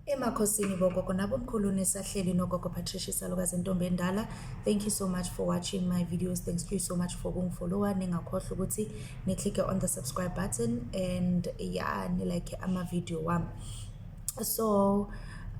Emakhosini bogogo nabomkhulu, nisahleli nogogo Patricia Salukazi, intombi endala. Thank you so much for watching my videos. Thank you so much for ukungifollowa. Ningakhohlwa ukuthi ni-click on the subscribe button and yeah, ni-like ama-video wami. So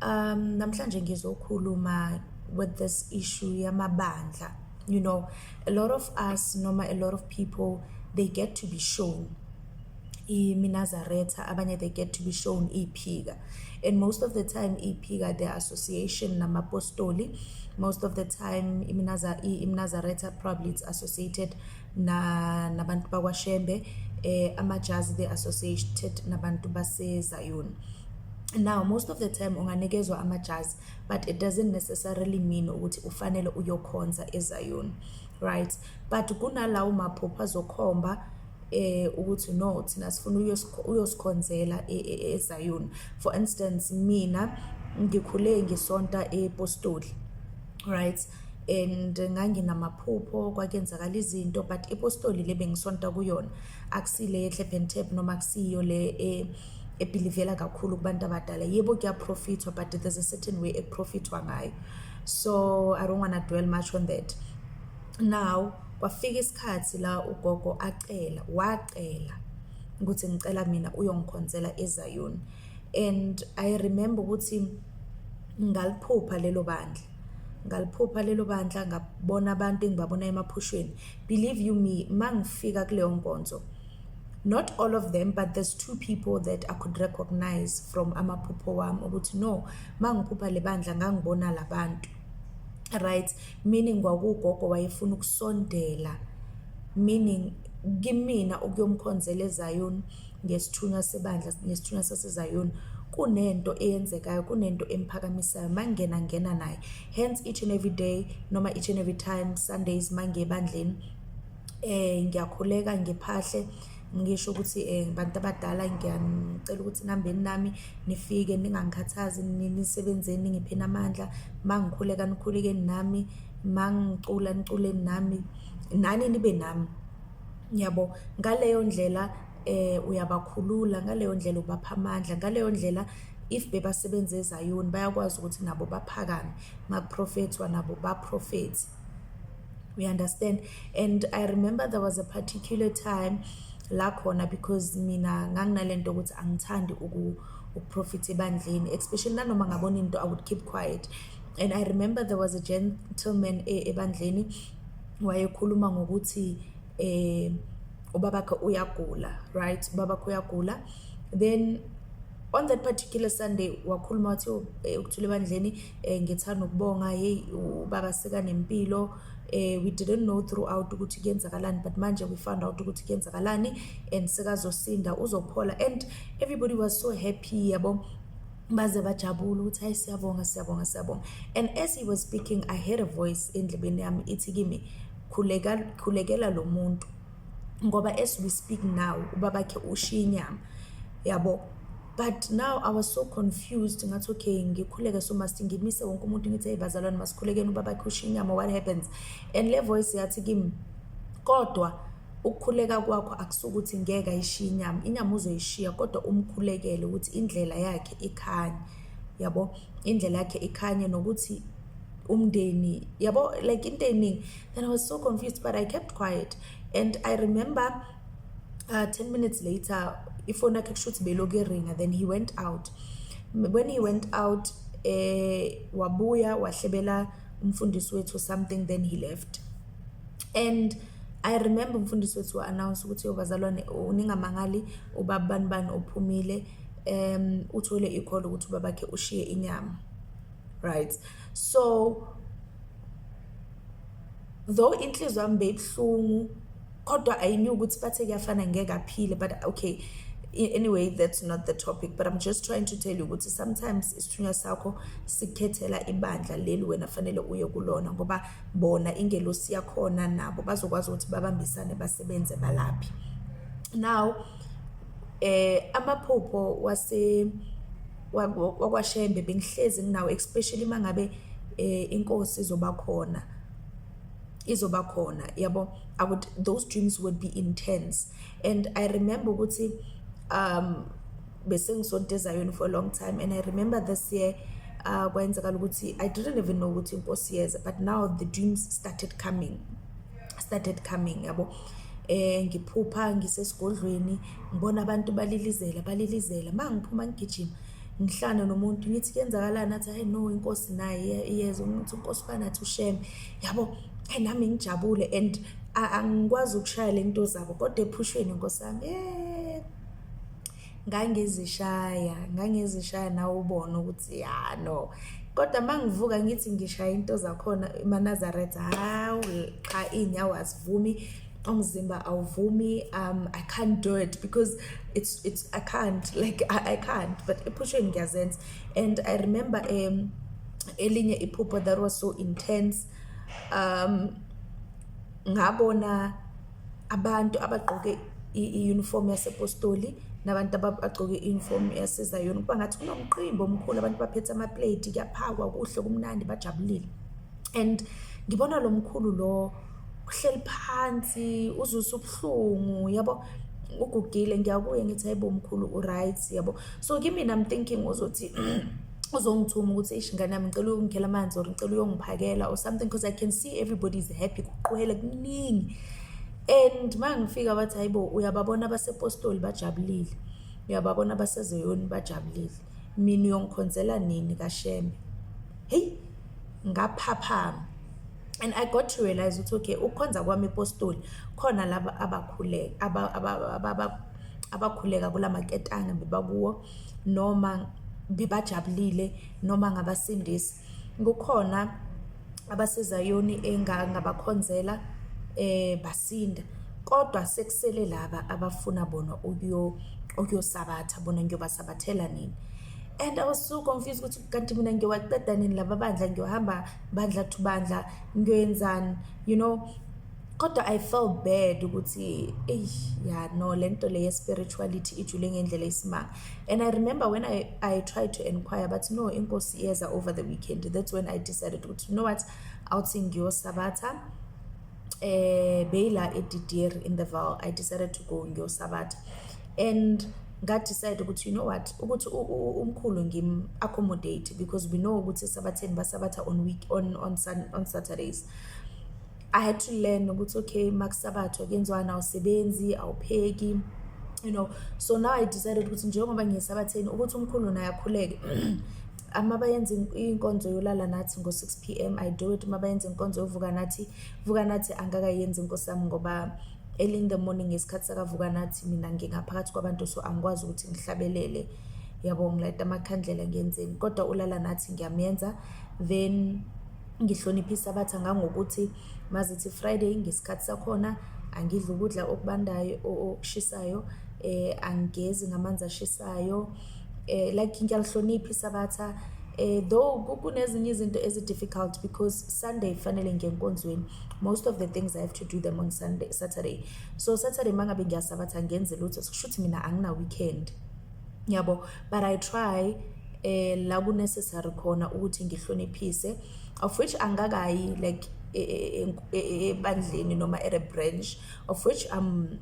namhlanje ngizokhuluma with this issue yamabandla. A lot of us, noma a lot of people, they get to be shown iminazaretha, abanye they get to be shown iphika, and most of the time iphika, their association namapostoli. Most of the time iminazaretha probably it's associated na nabantu bakwaShembe, amajazi, they associated nabantu baseZayoni. Now, most of the time unganikezwa amajazi, but it doesn't necessarily mean ukuthi ufanele uyokhonza eZayoni, right? But kunalawo maphupho azokhomba ukuthi no, thina sifuna uyosikhonzela eZayoni. For instance, mina ngikhule ngisonta ePostoli, right? And nganginamaphupho, kwakenzakala izinto, but ipostoli le bengisonta kuyona akusile ye-clap tap noma akusiyo le ebelievela kakhulu kubantu abadala. Yebo, kuyaprofithwa, but there's a certain way ekuprofithwa ngayo, so I don't want to dwell much on that. Now, kwafika isikhathi la ugogo acela, wacela ukuthi ngicela mina uyongikhonzela eZayoni, and I remember ukuthi ngaliphupha lelo bandla, ngaliphupha lelo bandla, ngabona abantu engibabona emaphushweni. Believe you me, mangifika kuleyo nkonzo, not all of them, but there's two people that I could recognize from amaphupho wami ukuthi no, mangiphupha le bandla ngangibona labantu, right? Meaning kwakugogo wayefuna ukusondela, meaning kimina ukuyomkhonzela eZayoni ngesithunywa sebandla, ngesithunywa saseZayoni. Kunento eyenzekayo, kunento emphakamisayo mangena ngena naye. Hence each and every day noma each and every time Sundays mangiye ebandleni, ngiyakhuleka, ngiphahle, ngisho ukuthi bantu abadala, ngiyanicela ukuthi nihambeni nami, nifike ningangikhathazi, nisebenzeni, ningipheni amandla. Mangikhuleka, nikhulekeni nami, mangicula, niculeni nami, nani nibe nami, yabo. Ngaleyo ndlela uyabakhulula, ngaleyo ndlela ubapha amandla, ngaleyo ndlela if bebasebenza eZayoni bayakwazi ukuthi nabo baphakame, makuprofethwa nabo baprofethe. We understand? And I remember there was a particular time la khona, because mina nganginalento ukuthi angithandi ukuprofitha ebandleni, especially nanoma ngabona into, I would keep quiet. And I remember there was a gentleman ebandleni wayekhuluma ngokuthi ubabakhe uyagula, right? Ubabakhe uyagula. Then on that particular Sunday wakhuluma wathi, "Ukuthula ebandleni, ngithanda ukubonga, hey, ubaba sekanempilo. We didn't know throughout ukuthi kuyenzakalani, but manje we found out ukuthi kuyenzakalani and sekazosinda, uzophola." And everybody was so happy, yabo, baze bajabula ukuthi hayi, siyabonga, siyabonga, siyabonga. And as he was speaking, I heard a voice endlebeni yami ithi kimi, "Khuleka, khulekela lo muntu, ngoba as we speak now ubabakhe ushiya inyama," yabo. But now I was so confused. Ngathi, "Okay, ngikhuleke, so must ngimise wonke umuntu ngithi, hey bazalwane, masikhulekeni, ubabakhe ushiya inyama, what happens?" And le voice yathi kimi, "Kodwa ukukhuleka kwakho akusukuthi ngeke ayishiye inyama, inyama uzoyishiya, kodwa umkhulekele ukuthi indlela yakhe ikhanye, yabo, indlela yakhe ikhanye nokuthi umndeni, yabo," like into eningi. Then I was so confused, but I kept quiet. And I remember 10 minutes later ifoni yakhe kusho ukuthi belokhu iringa. Then he went out. When he went out, wabuya wahlebela umfundisi wethu something, then he left. And I remember umfundisi wethu wa-announce ukuthi, "Yo bazalwane, ningamangali, ubaba bani bani uphumile, uthole i-call ukuthi ubabakhe ushiye inyama," right? So though inhliziyo yami beyibuhlungu, kodwa I knew ukuthi bathe kuyafana, ngeke aphile. But okay, anyway, that's not the topic, but I'm just trying to tell you ukuthi sometimes isithunywa sakho sikukhethela ibandla leli wena fanele uye kulona, ngoba bona ingelosi yakhona nabo bazokwazi ukuthi babambisane, basebenze, balaphi. Now, amaphupho wase wakwaShembe bengihlezi nginawo, especially mangabe inkosi izoba khona, izoba khona, yabo. I would Those dreams would be intense. And I remember ukuthi Bese ngisonta eZayoni for a long time, and I remember this year kwenzakala ukuthi I didn't even know ukuthi inkosi yeza, but now the dreams started coming, yabo. Ngiphupha ngisesigodlweni, ngibona abantu balilizela, balilizela. Mangiphuma ngigijima, ngihlangana nomuntu, ngithi, "Kuyenzakalani?" Athi, "Hayi no, inkosi naye iyeza." Ngithi, "Inkosi bani?" Athi, "uShembe," yabo. Hey, nami ngijabule and angikwazi ukushaya lento zabo, kodwa ephushweni, nkosi yami, ngangizishaya, ngangizishaya, nawe ubone ukuthi ya no. Kodwa mangivuka ngithi ngishaya into zakhona emaNazaretha, hawu cha, iy'nyawo azivumi, umzimba awuvumi. I can't do it because it's I can't, like I can't, but ephushweni ngiyazenza. And I remember elinye iphupho that was so intense. Ngabona abantu abagqoke i-uniform yasePostoli nabantu abagqoke i-uniform yaseZayoni, kuba ngathi kunomqimbi omkhulu, abantu baphethe ama-plate, kuyaphakwa, kuhle, kumnandi, bajabulile. And ngibona lo mkhulu lo uhleli phansi, uzwisa ubuhlungu, yabo, ugugile. Ngiyakuye ngithi, "Hayibo mkhulu, u-right?" Yabo, so kimina I'm thinking uzothi uzongithuma ukuthi, "Eish ngane yami, ngicela uyongikhela amanzi or ngicela uyongiphakela or something," because I can see everybody is happy, kuqwele kuningi. And mangifika bathi, "Hayibo, uyababona abasepostoli bajabulile, uyababona abasezayoni bajabulile, mina uyongikhonzela nini kaShembe?" Hey, ngaphaphama and I got to realize ukuthi okay, ukukhonza kwami epostoli khona laba abakhuleka abakhuleka kulamaketanga bebakuwo noma bebajabulile noma ngabasindisi, kukhona abasezayoni engangabakhonzela basinda, kodwa sekusele laba abafuna bona ukuyosabatha, bona ngiyobasabathela nini? And I was so confused ukuthi kanti mina ngiyowaqeda nini laba bandla, ngiyohamba bandla to bandla, ngiyoyenzani? Kodwa I felt bad ukuthi eyi ya no, lento le ye-spirituality ijule ngendlela eyisimanga. And I remember when I tried to inquire, but no, inkosi iyeza over the weekend. That's when I decided ukuthi, you know what, awuthi ngiyosabatha beyila eDidier in the Vaal. I decided to go ngiyosabatha and nga-decide ukuthi, you know what, ukuthi umkhulu ngim accommodate, because we know ukuthi esabatheni basabatha on week on Sun, on Saturdays. I had to learn ukuthi okay, makusabathwa kuyenziwani, awusebenzi, awupheki. So now I decided ukuthi njengoba ngiyesabatheni, ukuthi umkhulu naye akhuleke. Ama bayenza inkonzo yolala nathi ngo-6 p.m., I do it. Uma bayenza inkonzo yovuka nathi, vuka nathi angakayenzi, inkosi yami, ngoba early in the morning ngesikhathi sakavuka nathi mina ngingaphakathi kwabantu, so angikwazi ukuthi ngihlabelele, yabo, ngilayita amakhandlela, ngiyenzeni. Kodwa ulala nathi ngiyamenza, then ngihloniphe isabatha ngangokuthi mazithi Friday ngesikhathi sakhona angidli ukudla okubandayo, okushisayo, angigezi ngamanzi ashisayo, like ngiyalihlonipha isabatha. Though kunezinye izinto ezi-difficult because Sunday fanele ngiye enkonzweni, most of the things I have to do them on Sunday, Saturday. So Saturday mangabe ngiyasabatha ngenze lutho, kusho ukuthi mina angina weekend, yabo. But I try la ku-necessary khona ukuthi ngihloniphise, of which angakayi like ebandleni noma at a branch, of which I'm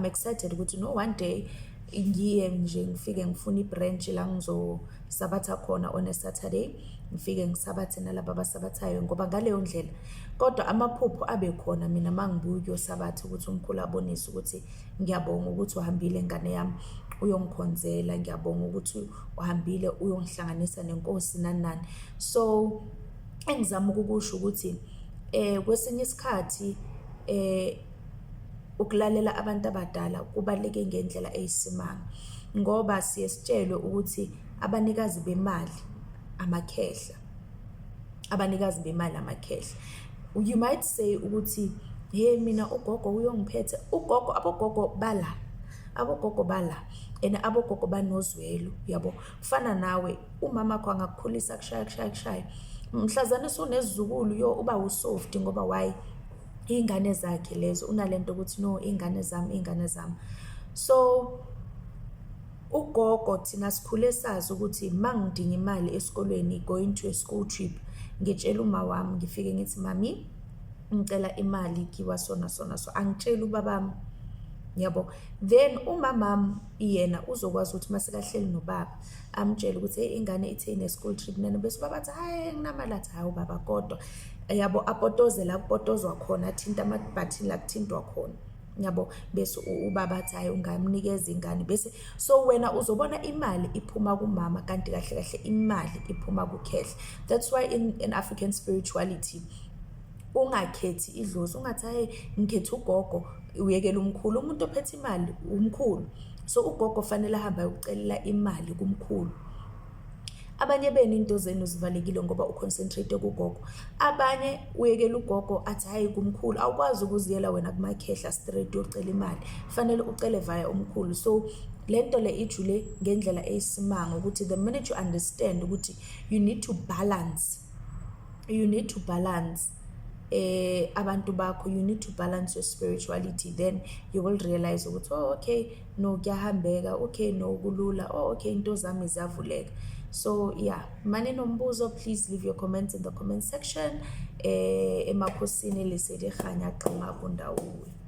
excited ukuthi no, one day ngiye nje, ngifike ngifuna i-branch la ngizosabatha khona on a Saturday, ngifike ngisabathe nalaba abasabathayo, ngoba ngaleyo ndlela. Kodwa amaphupho abe khona mina mangibuya ukuyosabatha ukuthi umkhulu abonise ukuthi, "Ngiyabonga ukuthi uhambile, ngane yami, uyongikhonzela, ngiyabonga ukuthi uhambile uyongihlanganisa nenkosi," nani nani. So engizama ukukusho ukuthi kwesinye isikhathi ukulalela abantu abadala kubaluleke ngendlela eyisimanga, ngoba siye sitshelwe ukuthi abanikazi bemali amakhehla, abanikazi bemali amakhehla. You might say ukuthi, "Hey, mina ugogo uyongiphethe." Ugogo, abogogo bala, abogogo bala, and abogogo banozwelo, yabo. Kufana nawe, umama wakho angakukhulisa, kushaya, kushaya, kushaya, mhlazane usunesizukulu yo uba u-soft, ngoba why? Iy'ngane zakhe lezo, unalento ukuthi no, iy'ngane zami, iy'ngane zami. So ugogo, thina sikhule sazi ukuthi mangidinga imali esikolweni, going to a school trip, ngitshela uma wami, ngifike ngithi, "Mami, ngicela imali kiwa sona sona." So angitsheli ubabami. Yabo, then umamam yena uzokwazi ukuthi masekahleli nobaba amtshele ukuthi hey, ingane ithe ine-school trip nani, bese ubaba athi hayi, nginamali, athi hayi ubaba, kodwa yabo, apotoze la kupotozwa khona, athinta amabhathini la kuthintwa khona, yabo, bese ubaba athi hayi, ungamnikeza ingane. Bese so wena uzobona imali iphuma kumama, kanti kahle kahle imali iphuma kukhehla. That's why in African spirituality ungakhethi idlozi, ungathi hayi, ngikhetha ugogo, uyekela umkhulu. Umuntu ophethe imali umkhulu, so ugogo fanele ahambe ayokucelela imali kumkhulu. Abanye benu into zenu zivalekile ngoba uconcentrate kugogo, abanye uyekela ugogo athi hayi, kumkhulu. Awukwazi ukuziyela wena kumakhehla straight uyocela imali, fanele ucele via umkhulu. So lento le ijule ngendlela eyisimanga ukuthi the minute you understand ukuthi you need to balance, you need to balance abantu bakho, you need to balance your spirituality, then you will realize ukuthi oh okay, no, kuyahambeka, okay, no, kulula, oh okay, into zami ziyavuleka. So yeah, mane nombuzo, please leave your comments in the comment section. Emakhosini, lesedi, kganya, qema kundawuwe.